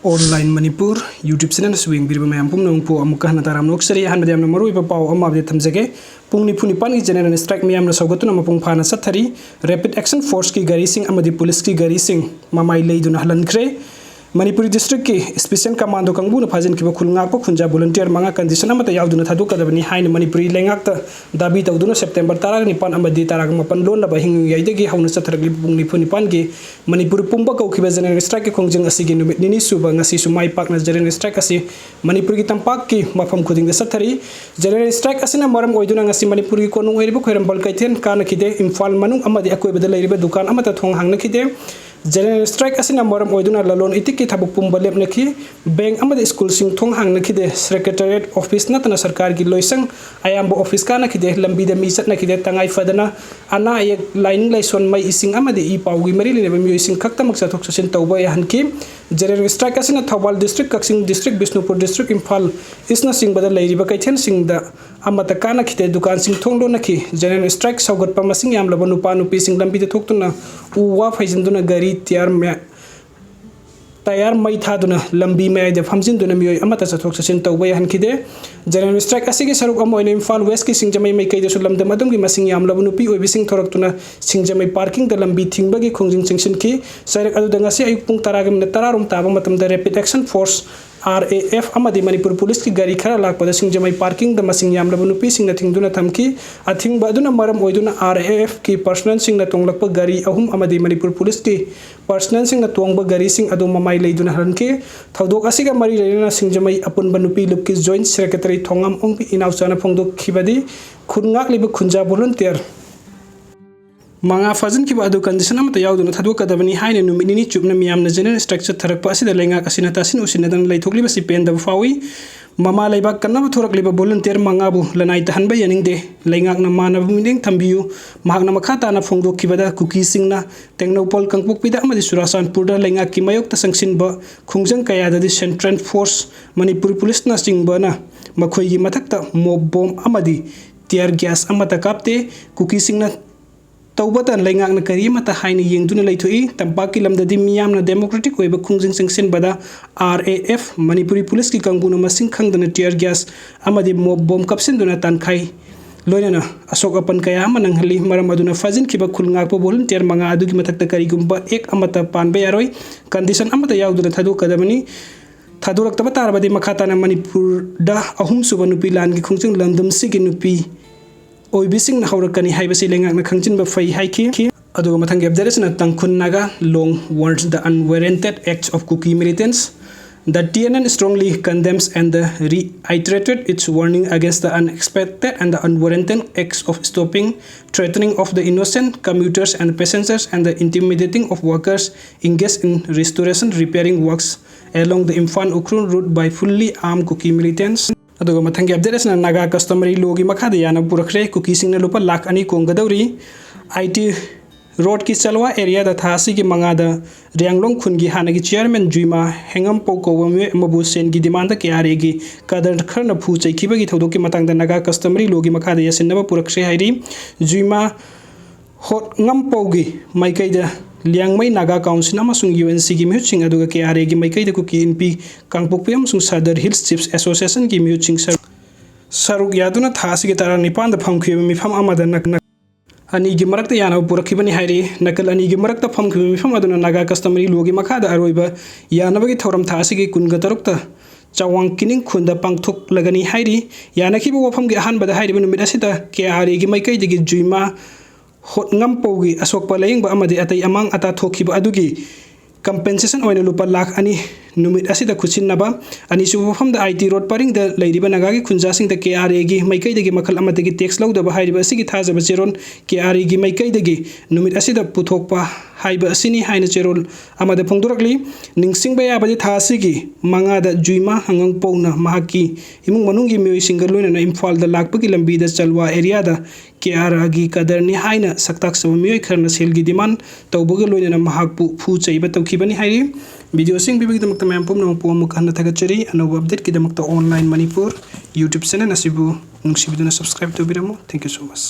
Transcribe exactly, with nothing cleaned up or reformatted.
Online Manipur YouTube channel ꯑꯁꯤꯕꯨ ꯌꯦꯡꯕꯤꯔꯤꯕ ꯃꯌꯥꯝ ꯄꯨꯝꯅꯃꯛꯄꯨ ꯑꯃꯨꯛꯀ ꯍꯟꯅ ꯇꯔꯥꯝꯅ ꯑꯣꯛꯆꯔꯤ꯫ ꯑꯍꯥꯟꯕꯗ ꯌꯥꯝꯅ ꯃꯔꯨꯑꯣꯏꯕ ꯄꯥꯎ ꯑꯃ update ꯊꯝꯖꯒꯦ꯫ ꯄꯨꯡ ꯅꯤꯐꯨ ꯅꯤꯄꯥꯟꯒꯤ general strike ꯃꯤꯌꯥꯝꯅ ꯁꯧꯒꯠꯇꯨꯅ ꯃꯄꯨꯡ ꯐꯥꯅ ꯆꯠꯊꯔꯤ꯫ Rapid Action Forceꯀꯤ ꯒꯥꯔꯤꯁꯤꯡ ꯑꯃꯗꯤ ꯄꯨꯂꯤꯁꯀꯤ ꯒꯥꯔꯤꯁꯤꯡ ꯃꯃꯥꯏ ꯂꯩꯗꯨꯅ ꯍꯜꯍꯟꯈ꯭ꯔꯦ꯫ ꯃꯅꯤꯄꯨꯔꯤ districtꯀꯤ special commando ꯀꯥꯡꯕꯨꯅ ꯐꯥꯖꯤꯟꯈꯤꯕ ꯈꯨꯜ ꯉꯥꯛꯄ ꯈꯨꯟꯖꯥ volunteer ꯃꯉꯥ condition ꯑꯃꯠꯇ ꯌꯥꯎꯗꯅ ꯊꯥꯗꯣꯛꯀꯗꯕꯅꯤ ꯍꯥꯏꯅ ꯃꯅꯤꯄꯨꯔꯤ ꯂꯩꯉꯥꯛꯇ ꯗꯥꯕꯤ ꯇꯧꯗꯨꯅ September ꯇꯔꯥꯒ ꯅꯤꯄꯥꯟ ꯑꯃꯗꯤ ꯇꯔꯥꯒ ꯃꯥꯄꯟ ꯂꯣꯟꯅꯕ ꯍꯤꯡꯉꯩꯗꯒꯤ ꯍꯧꯅ ꯆꯠꯊꯔꯛꯂꯤꯕ ꯄꯨꯡ ꯅꯤꯐꯨ ꯅꯤꯄꯥꯟꯒꯤ ꯃꯅꯤꯄꯨꯔ ꯄꯨꯝꯕ ꯀꯧꯈꯤꯕ general strikeꯀꯤ ꯈꯣꯡꯖꯪ ꯑꯁꯤꯒꯤ ꯅꯨꯃꯤꯠ ꯅꯤꯅꯤ ꯁꯨꯕ ꯉꯁꯤꯁꯨ ꯃꯥꯏ ꯄꯥꯛꯅ general strike ꯑꯁꯤ ꯃꯅꯤꯄꯨꯔꯒꯤ ꯇꯝꯄꯥꯛꯀꯤ ꯃꯐꯝ ꯈꯨꯗꯤꯡꯗ ꯆꯠꯊꯔꯤ꯫ General strike ꯑꯁꯤꯅ ꯃꯔꯝ ꯑꯣꯏꯗꯨꯅ ꯉꯁꯤ ꯃꯅꯤꯄꯨꯔꯒꯤ ꯀꯣꯅꯨꯡ ꯑꯣꯏꯔꯤꯕ ꯈ꯭ꯋꯥꯏꯔꯝꯕꯟ ꯀꯩꯊꯦꯜ ꯀꯥꯅꯈꯤꯗꯦ꯫ ꯏꯝꯐꯥꯜ ꯃꯅꯨꯡ ꯑꯃꯗꯤ ꯑꯀꯣꯏꯕꯗ ꯂꯩꯔꯤꯕ ꯗꯨꯀꯥꯟ ꯑꯃꯠꯇ ꯊꯣꯡ ꯍꯥꯡꯅꯈꯤꯗꯦ꯫ General strike ꯑꯁꯤꯅ ꯃꯔꯝ ꯑꯣꯏꯗꯨꯅ ꯂꯂꯣꯟ ꯏꯇꯤꯛꯀꯤ ꯊꯕꯛ ꯄꯨꯝꯕ ꯂꯦꯞꯅꯈꯤ꯫ Bank ꯑꯃꯗꯤ schoolꯁꯤꯡ ꯊꯣꯡ ꯍꯥꯡꯅꯈꯤꯗꯦ꯫ Secretariat office ꯅꯠꯇꯅ ꯁꯔꯀꯥꯔꯒꯤ ꯂꯣꯏꯁꯪ ꯑꯌꯥꯝꯕ office ꯀꯥꯅꯈꯤꯗꯦ꯫ ꯂꯝꯕꯤꯗ ꯃꯤ ꯆꯠꯅꯈꯤꯗꯦ꯫ ꯇꯉꯥꯏ ꯐꯗꯅ ꯑꯅꯥ ꯑꯌꯦꯛ, ꯂꯥꯏꯅꯤꯡ ꯂꯥꯏꯁꯣꯟ, ꯃꯩ, ꯏꯁꯤꯡ ꯑꯃꯗꯤ ꯏ ꯄꯥꯎꯒꯤ ꯃꯔꯤ ꯂꯩꯅꯕ ꯃꯤꯑꯣꯏꯁꯤꯡ ꯈꯛꯇꯃꯛ ꯆꯠꯊꯣꯛ ꯆꯠꯁꯤꯟ ꯇꯧꯕ ꯌꯥꯍꯟꯈꯤ꯫ General strike ꯑꯁꯤꯅ ꯊꯧꯕꯥꯜ district, ꯀꯛꯆꯤꯡ district, ꯕꯤꯁꯅꯨꯄꯨꯔ district, ꯏꯝꯐꯥꯜ Eastꯅꯆꯤꯡꯕꯗ ꯂꯩꯔꯤꯕ ꯀꯩꯊꯦꯜꯁꯤꯡꯗ ꯑꯃꯠꯇ ꯀꯥꯅꯈꯤꯗꯦ꯫ ꯗꯨꯀꯥꯟꯁꯤꯡ ꯊꯣꯡ ꯂꯣꯟꯅꯈꯤ꯫ General strike ꯁꯧꯒꯠꯄ ꯃꯁꯤꯡ ꯌꯥꯝꯂꯕ ꯅꯨꯄꯥ ꯅꯨꯄꯤꯁꯤꯡ ꯂꯝꯕꯤꯗ ꯊꯣꯛꯇꯨꯅ ꯎ ꯋꯥ ꯐꯩꯖꯤꯟꯗꯨꯅ ꯒꯥꯔꯤ ꯇꯌꯥꯔ ꯃꯌꯥ-, ꯇꯌꯥꯔ ꯃꯩ ꯊꯥꯗꯨꯅ ꯂꯝꯕꯤ ꯃꯌꯥꯏꯗ ꯐꯝꯖꯤꯟꯗꯨꯅ ꯃꯤꯑꯣꯏ ꯑꯃꯠꯇ ꯆꯠꯊꯣꯛ ꯆꯠꯁꯤꯟ ꯇꯧꯕ ꯌꯥꯍꯟꯈꯤꯗꯦ꯫ General strike ꯑꯁꯤꯒꯤ ꯁꯔꯨꯛ ꯑꯃ ꯑꯣꯏꯅ ꯏꯝꯐꯥꯜ Westꯀꯤ ꯁꯤꯡꯖꯃꯩ ꯃꯥꯏꯀꯩꯗꯁꯨ ꯂꯝꯗꯝ ꯑꯗꯨꯝꯒꯤ ꯃꯁꯤꯡ ꯌꯥꯝꯂꯕ ꯅꯨꯄꯤ ꯑꯣꯏꯕꯤꯁꯤꯡ ꯊꯣꯔꯛꯇꯨꯅ ꯁꯤꯡꯖꯃꯩ parkingꯗ ꯂꯝꯕꯤ ꯊꯤꯡꯕꯒꯤ ꯈꯣꯡꯖꯪ ꯆꯪꯁꯤꯟꯈꯤ꯫ ꯆꯩꯔꯛ ꯑꯗꯨꯗ ꯉꯁꯤ ꯑꯌꯨꯛ ꯄꯨꯡ ꯇꯔꯥꯒ ꯃꯤꯅꯠ ꯇꯔꯥꯔꯣꯝ ꯇꯥꯕ ꯃꯇꯝꯗ Rapid Action Force, RAF, ꯑꯃꯗꯤ ꯃꯅꯤꯄꯨꯔ ꯄꯨꯂꯤꯁꯀꯤ ꯒꯥꯔꯤ ꯈꯔ ꯂꯥꯛꯄꯗ ꯁꯤꯡꯖꯃꯩ parkingꯗ ꯃꯁꯤꯡ ꯌꯥꯝꯂꯕ ꯅꯨꯄꯤꯁꯤꯡꯅ ꯊꯤꯡꯗꯨꯅ ꯊꯝꯈꯤ꯫ ꯑꯊꯤꯡꯕ ꯑꯗꯨꯅ ꯃꯔꯝ ꯑꯣꯏꯗꯨꯅ RAFꯀꯤ personnelꯁꯤꯡꯅ ꯇꯣꯡꯂꯛꯄ ꯒꯥꯔꯤ ꯑꯍꯨꯝ ꯑꯃꯗꯤ ꯃꯅꯤꯄꯨꯔ ꯄꯨꯂꯤꯁꯀꯤ personnelꯁꯤꯡꯅ ꯇꯣꯡꯕ ꯒꯥꯔꯤꯁꯤꯡ ꯑꯗꯨ ꯃꯃꯥꯏ ꯂꯩꯗꯨꯅ ꯍꯜꯍꯟꯈꯤ꯫ ꯊꯧꯗꯣꯛ ꯑꯁꯤꯒ ꯃꯔꯤ ꯂꯩꯅꯅ ꯁꯤꯡꯖꯃꯩ ꯑꯄꯨꯟꯕ ꯅꯨꯄꯤ ꯂꯨꯞꯀꯤ joint secretary ꯊꯣꯉꯥꯝ ꯑꯣꯡꯕꯤ ꯏꯅꯥꯎꯆꯥꯅ ꯐꯣꯡꯗꯣꯛꯈꯤꯕꯗꯤ, ꯈꯨꯟ ꯉꯥꯛꯂꯤꯕ ꯈꯨꯟꯖꯥ volunteer ꯃꯉꯥ ꯐꯥꯖꯤꯟꯈꯤꯕ ꯑꯗꯨ condition ꯑꯃꯠꯇ ꯌꯥꯎꯗꯅ ꯊꯥꯗꯣꯛꯀꯗꯕꯅꯤ ꯍꯥꯏꯅ ꯅꯨꯃꯤꯠ ꯅꯤꯅꯤ ꯆꯨꯞꯅ ꯃꯤꯌꯥꯝꯅ general strike ꯆꯠꯊꯔꯛꯄ ꯑꯁꯤꯗ ꯂꯩꯉꯥꯛ ꯑꯁꯤꯅ ꯇꯥꯁꯤꯟ ꯎꯁꯤꯟꯅꯗꯅ ꯂꯩꯊꯣꯛꯂꯤꯕꯁꯤ ꯄꯦꯟꯗꯕ ꯐꯥꯎꯏ꯫ ꯃꯃꯥ ꯂꯩꯕꯥꯛ ꯀꯟꯅꯕ ꯊꯣꯔꯛꯂꯤꯕ volunteer ꯃꯉꯥꯕꯨ ꯂꯅꯥꯏ ꯇꯥꯍꯟꯕ ꯌꯥꯅꯤꯡꯗꯦ꯫ ꯂꯩꯉꯥꯛꯅ ꯃꯥꯟꯅꯕ ꯃꯤꯠꯌꯦꯡ ꯊꯝꯕꯤꯌꯨ꯫ ꯃꯍꯥꯛꯅ ꯃꯈꯥ ꯇꯥꯅ ꯐꯣꯡꯗꯣꯛꯈꯤꯕꯗ, ꯀꯨꯀꯤꯁꯤꯡꯅ ꯇꯦꯡꯅꯧꯄꯜ, ꯀꯥꯡꯄꯣꯛꯄꯤꯗ ꯑꯃꯗꯤ ꯆꯨꯔꯥꯆꯥꯟꯄꯨꯔꯗ ꯂꯩꯉꯥꯛꯀꯤ ꯃꯥꯌꯣꯛꯇ ꯆꯪꯁꯤꯟꯕ ꯈꯣꯡꯖꯪ ꯀꯌꯥꯗꯗꯤ Central Force, ꯃꯅꯤꯄꯨꯔ ꯄꯨꯂꯤꯁꯅꯆꯤꯡꯕꯅ ꯃꯈꯣꯏꯒꯤ ꯃꯊꯛꯇ mob bomb ꯑꯃꯗꯤ tear gas ꯑꯃꯠꯇ ꯀꯥꯞꯇꯦ꯫ ꯀꯨꯀꯤꯁꯤꯡꯅ ꯇꯧꯕꯇ ꯂꯩꯉꯥꯛꯅ ꯀꯔꯤ ꯑꯃꯠꯇ ꯍꯥꯏꯅ ꯌꯦꯡꯗꯨꯅ ꯂꯩꯊꯣꯛꯏ꯫ ꯇꯝꯄꯥꯛꯀꯤ ꯂꯝꯗꯗꯤ ꯃꯤꯌꯥꯝꯅ democratic ꯑꯣꯏꯕ ꯈꯣꯡꯖꯪ ꯆꯪꯁꯤꯟꯕꯗ R A F, ꯃꯅꯤꯄꯨꯔꯤ ꯄꯨꯂꯤꯁꯀꯤ ꯀꯥꯡꯕꯨꯅ ꯃꯁꯤꯡ ꯈꯪꯗꯅ tear gas ꯑꯃꯗꯤ mob bomb ꯀꯥꯞꯁꯤꯟꯗꯨꯅ ꯇꯥꯟꯈꯥꯏ꯫ ꯂꯣꯏꯅꯅ ꯑꯁꯣꯛ ꯑꯄꯟ ꯀꯌꯥ ꯑꯃ ꯅꯪꯍꯜꯂꯤ꯫ ꯃꯔꯝ ꯑꯗꯨꯅ ꯐꯥꯖꯤꯟꯈꯤꯕ ꯈꯨꯜ ꯉꯥꯛꯄ volunteer ꯃꯉꯥ ꯑꯗꯨꯒꯤ ꯃꯊꯛꯇ ꯀꯔꯤꯒꯨꯝꯕ act ꯑꯃꯠꯇ ꯄꯥꯟꯕ ꯌꯥꯔꯣꯏ꯫ Condition ꯑꯃꯠꯇ ꯌꯥꯎꯗꯅ ꯊꯥꯗꯣꯛꯀꯗꯕꯅꯤ꯫ ꯊꯥꯗꯣꯔꯛꯇꯕ ꯇꯥꯔꯕꯗꯤ ꯃꯈꯥ ꯇꯥꯅ ꯃꯅꯤꯄꯨꯔꯗ ꯑꯍꯨꯝꯁꯨꯕ ꯅꯨꯄꯤ ꯂꯥꯟꯒꯤ ꯈꯣꯡꯖꯪ ꯂꯝꯗꯝꯁꯤꯒꯤ ꯅꯨꯄꯤ ꯑꯣꯏꯕꯤꯁꯤꯡꯅ ꯍꯧꯔꯛꯀꯅꯤ ꯍꯥꯏꯕꯁꯤ ꯂꯩꯉꯥꯛꯅ ꯈꯪꯖꯤꯟꯕ ꯐꯩ ꯍꯥꯏꯈꯤ꯫ ꯑꯗꯨꯒ ꯃꯊꯪꯒꯤ update ꯑꯁꯤꯅ ꯇꯥꯡꯈꯨꯜ Naga long warns the unwarranted acts of Kuki militants. The T N N strongly condemns and reiterated its warning against the unexpected and the unwarranted acts of stopping, threatening of the innocent commuters and passengers and the intimidating of workers engaged in restoration repairing works along the Imphal Ukhrul route by fully armed Kuki militants. ꯑꯗꯨꯒ ꯃꯊꯪꯒꯤ update ꯑꯁꯤꯅ Naga customary lawꯒꯤ ꯃꯈꯥꯗ ꯌꯥꯅꯕ ꯄꯨꯔꯛꯈ꯭ꯔꯦ꯫ ꯀꯨꯀꯤꯁꯤꯡꯅ ꯂꯨꯄꯥ ꯂꯥꯈ ꯑꯅꯤ ꯀꯣꯡꯒꯗꯧꯔꯤ꯫ I T roadꯀꯤ ꯆꯂꯋꯥ areaꯗ ꯊꯥ ꯑꯁꯤꯒꯤ ꯃꯉꯥꯗ ꯔꯤꯌꯥꯡꯂꯣꯡ ꯈꯨꯟꯒꯤ ꯍꯥꯟꯅꯒꯤ chairman ꯖꯨꯏꯃꯥ ꯍꯦꯡꯉꯝꯄꯧ ꯀꯧꯕ ꯃꯤꯑꯣꯏ ꯑꯃꯕꯨ ꯁꯦꯟꯒꯤ demandꯗ K R Aꯒꯤ cadre ꯈꯔꯅ ꯐꯨ ꯆꯩꯈꯤꯕꯒꯤ ꯊꯧꯗꯣꯛꯀꯤ ꯃꯇꯥꯡꯗ ꯅꯥꯒꯥ customary lawꯒꯤ ꯃꯈꯥꯗ ꯌꯥꯁꯤꯟꯅꯕ ꯄꯨꯔꯛꯈ꯭ꯔꯦ ꯍꯥꯏꯔꯤ꯫ ꯖꯨꯏꯃꯥ ꯍꯣꯠꯉꯝꯄꯧꯒꯤ ꯃꯥꯏꯀꯩꯗ ꯂꯤꯌꯥꯡꯃꯩ ꯅꯥꯒꯥ council ꯑꯃꯁꯨꯡ UNCꯒꯤ ꯃꯤꯍꯨꯠꯁꯤꯡ ꯑꯗꯨꯒ K R Aꯒꯤ ꯃꯥꯏꯀꯩꯗ ꯀꯨꯀꯤ ꯏꯟꯄꯤ ꯀꯥꯡꯄꯣꯛꯄꯤ ꯑꯃꯁꯨꯡ Sadar Hills Chiefs Associationꯒꯤ ꯃꯤꯍꯨꯠꯁꯤꯡ ꯁꯔꯨꯛ, ꯁꯔꯨꯛ ꯌꯥꯗꯨꯅ ꯊꯥ ꯑꯁꯤꯒꯤ ꯇꯔꯥꯅꯤꯄꯥꯟꯗ ꯐꯝꯈꯤꯕ ꯃꯤꯐꯝ ꯑꯃꯗ ꯅꯛ-, ꯅꯛ-, ꯑꯅꯤꯒꯤ ꯃꯔꯛꯇ ꯌꯥꯅꯕ ꯄꯨꯔꯛꯈꯤꯕꯅꯤ ꯍꯥꯏꯔꯤ꯫ ꯅꯥꯀꯜ ꯑꯅꯤꯒꯤ ꯃꯔꯛꯇ ꯐꯝꯈꯤꯕ ꯃꯤꯐꯝ ꯑꯗꯨꯅ ꯅꯥꯒꯥ customary lawꯒꯤ ꯃꯈꯥꯗ ꯑꯔꯣꯏꯕ ꯌꯥꯅꯕꯒꯤ ꯊꯧꯔꯝ ꯊꯥ ꯑꯁꯤꯒꯤ ꯀꯨꯟꯒ ꯇꯔꯨꯛꯇ ꯆꯥꯋꯥꯡ ꯀꯤꯅꯤꯡ ꯈꯨꯟꯗ ꯄꯥꯡꯊꯣꯛꯂꯒꯅꯤ ꯍꯥꯏꯔꯤ꯫ ꯌꯥꯅꯈꯤꯕ ꯋꯥꯐꯝꯒꯤ ꯑꯍꯥꯟꯕꯗ ꯍꯥꯏꯔꯤꯕ ꯅꯨꯃꯤꯠ ꯑꯁꯤꯗ K R Aꯒꯤ ꯃꯥꯏꯀꯩꯗꯒꯤ ꯖꯨꯏꯃꯥ ꯍꯣꯠꯉꯝꯄꯧꯒꯤ ꯑꯁꯣꯛꯄ ꯂꯥꯌꯦꯡꯕ ꯑꯃꯗꯤ ꯑꯇꯩ ꯑꯃꯥꯡ ꯑꯇꯥ ꯊꯣꯛꯈꯤꯕ ꯑꯗꯨꯒꯤ compensation ꯑꯣꯏꯅ ꯂꯨꯄꯥ ꯂꯥꯈ ꯑꯅꯤ ꯅꯨꯃꯤꯠ ꯑꯁꯤꯗ ꯈꯨꯠꯁꯤꯟꯅꯕ꯫ ꯑꯅꯤꯁꯨꯕ ꯋꯥꯐꯝꯗ I T road ꯄꯔꯤꯡꯗ ꯂꯩꯔꯤꯕ ꯅꯥꯒꯥꯒꯤ ꯈꯨꯟꯖꯥꯁꯤꯡꯗ K R Aꯒꯤ ꯃꯥꯏꯀꯩꯗꯒꯤ ꯃꯈꯜ ꯑꯃꯠꯇꯒꯤ tax ꯂꯧꯗꯕ ꯍꯥꯏꯔꯤꯕ ꯑꯁꯤꯒꯤ ꯊꯥꯖꯕ ꯆꯦꯔꯣꯜ K R Aꯒꯤ ꯃꯥꯏꯀꯩꯗꯒꯤ ꯅꯨꯃꯤꯠ ꯑꯁꯤꯗ ꯄꯨꯊꯣꯛꯄ ꯍꯥꯏꯕ ꯑꯁꯤꯅꯤ ꯍꯥꯏꯅ ꯆꯦꯔꯣꯜ ꯑꯃꯗ ꯐꯣꯡꯗꯣꯔꯛꯂꯤ꯫ ꯅꯤꯡꯁꯤꯡꯕ ꯌꯥꯕꯗꯤ ꯊꯥ ꯑꯁꯤꯒꯤ ꯃꯉꯥꯗ ꯖꯨꯏꯃꯥ ꯍꯪꯉꯪꯄꯧꯅ ꯃꯍꯥꯛꯀꯤ ꯏꯃꯨꯡ ꯃꯅꯨꯡꯒꯤ ꯃꯤꯑꯣꯏꯁꯤꯡꯒ ꯂꯣꯏꯅꯅ ꯏꯝꯐꯥꯜꯗ ꯂꯥꯛꯄꯒꯤ ꯂꯝꯕꯤꯗ ꯆꯜꯋꯥ areaꯗ K R Aꯒꯤ cadreꯅꯤ ꯍꯥꯏꯅ ꯁꯛꯇꯥꯛꯆꯕ ꯃꯤꯑꯣꯏ ꯈꯔꯅ ꯁꯦꯜꯒꯤ demand ꯇꯧꯕꯒ ꯂꯣꯏꯅꯅ ꯃꯍꯥꯛꯄꯨ ꯐꯨ ꯆꯩꯕ ꯇꯧꯈꯤꯕꯅꯤ ꯍꯥꯏꯔꯤ꯫ Video ꯑꯁꯤ ꯌꯦꯡꯕꯤꯕꯒꯤꯗꯃꯛꯇ ꯃꯌꯥꯝ ꯄꯨꯝꯅꯃꯛꯄꯨ ꯑꯃꯨꯛ ꯍꯟꯅ ꯊꯥꯒꯠꯆꯔꯤ꯫ ꯑꯅꯧꯕ updateꯀꯤꯗꯃꯛꯇ Online Manipur YouTube channel ꯑꯁꯤꯕꯨ ꯅꯨꯡꯁꯤꯕꯤꯗꯨꯅ subscribe ꯇꯧꯕꯤꯔꯝꯃꯨ꯫ Thank you so much꯫